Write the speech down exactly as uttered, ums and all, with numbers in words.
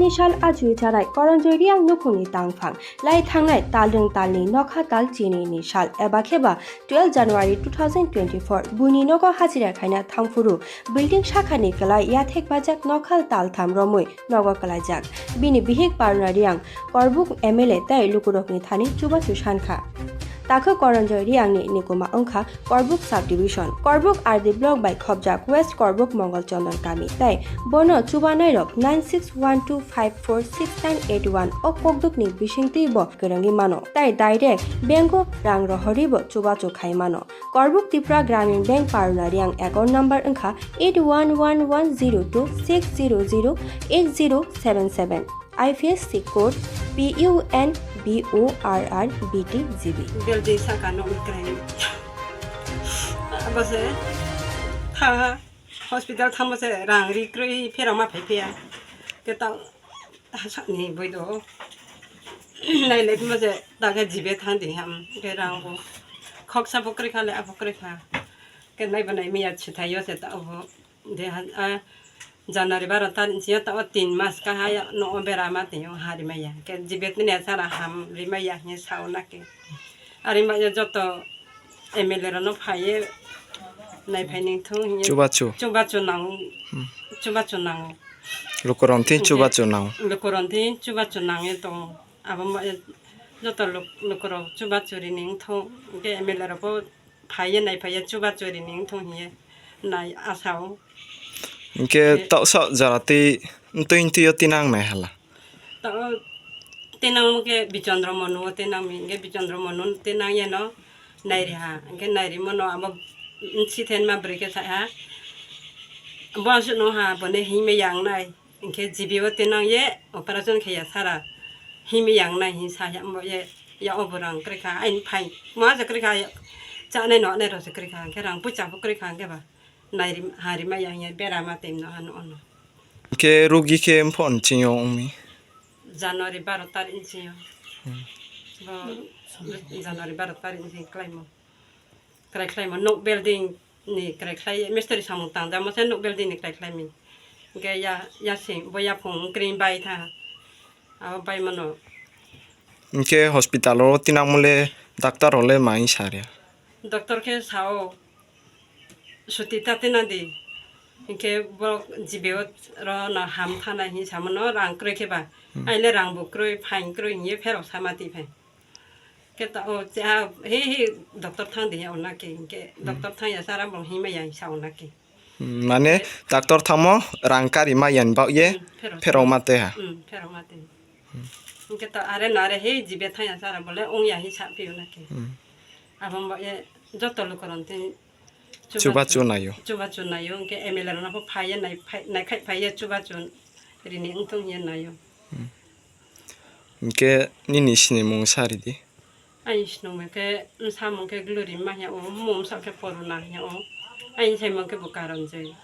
Ni sal achugwi charai Koronjoy Reang nukhungni tangphang lai thangnai talrwng talni nokha tal chinini sal eba kheba twelve January two thousand twenty-four buini nogo hajira khaina thangphuru building sakhani kwlai yathek bajak nokhal taltham romwi nogo kwlaijak. Bini bihik Paruna Reang Korbuk M L A tei lukurokni thani chubachu sankha. Takhe Koronjoy Reangni nikuma wngkha Korbuk Subdivision, Korbuk R D Block bai khopjak West Korbuk Mongol Chondon kami tei bono chubanairok nine six one two five four six nine eight one o kokdukni bisingtwi bo kwrwngwi mano tei direct bank-o rang rohorwi bo chubachu khai mano. Korbuk Tripura Gramin Bank Paruna Reang account number wngkha eight one one one zero two six zero zero eight zero seven seven. I F S C code P U N B O R R B T G B. Building saka no wngkrai. Abo se tha hospital thangma se rang ri kroi phera ma phai phiya. Ke ta sakni boi do. Nai le ma se ta ke jibe thang di ham ke rang bo. Khok sa bo kroi kha le abo kroi kha. Ke nai ba nai miya chithai yo se ta obo. De ha, a, January baro tarik sio ta o tin mas ka ha ya no o bera ma te yo ha ri ma ya. Ke jibe tini ya sara ham ri ma ya hini sa o na ke. Ari ma ya joto M L A rano phai ye nai phai ning thung hini. Chubachu. Chubachu nang. Hmm. Chubachu nang. Lukurom tin chubachu nang. Lukurom tin chubachu nang ye tong. Abo ma ya joto luk-, lukurok chubachu ri ning thung. Ke M L A rok bo phai ye nai phai ye chubachu ri ning thung hini ye nai asa o. Hingke toksa jora twi ntwi ntwi o tinang nai hala. To tinang mo ke Bichandra Manu o tinang mi, hingke Bichandra Manu tinang ye no nai ri ha, hingke nai ri mo no abo sithen ma bwrwi ke sa ha. Bo aswk no ha, bo ne hing me yang nai, hingke G B o tinang ye operation khe ya sara hing me yang nai hing sa ya mo ye ya obo rang kwrwi kha, aini phai mo asa kwrwi kha, cha nai no nai ro se kwrwi kha, hingke rang pucha bo kwrwi kha, hingke ba. Nai rim-, ha rimaya hiya bera ma tei no ano ono. Hingke rugi khe mphon chingo wngmi? January baro tarik ni chingo. Hmm. Bo January baro tarik ni chingo khlaimo. Krai khlaimo nok building ni krai khlai mistri samung tang jamo se nok building ni krai khlaimi. Hingke ya, ya sing bo ya phung kring bai tha. Abo bai mano. Hingke hospital o tinang mole doctor rok le mai sa ria? Doctor khe sao, suti ta tina di. Hinkhe borok G B O ro no ham thana hin samo no rang kwrwi khe ba. Hmm. Aile rang bo kwrwi, phain kwrwi hiye pherok sama ti phai. Khe ta o cha he he doctor thang di ya ona khe hinkhe Hmm. doctor thang ya sara bo hima ya sa ona khe. Hmm, mane doctor thamo rang kari ma yan bak ye Hmm, pherok pherok sama. Ma te ha. Hmm, pherok ma te. Hingke to are no are he jibe thaya sara bole ong ya hi sa piyo na ke. Hmm. Abang ba ye joto lukoron tin chuba chu nayo. Chuba chu nayo, hingke M L A rok no pho phai ye nai phai, nai khai phai ye chuba chu rini ongthong ye nayo. Hmm. Hingke nini sini mung sa ridi? Aini sini mung ke, samung ke Glory ma ya o, mum sa ke Poruna ya o. Aini sai mung ke bo Karanjoi.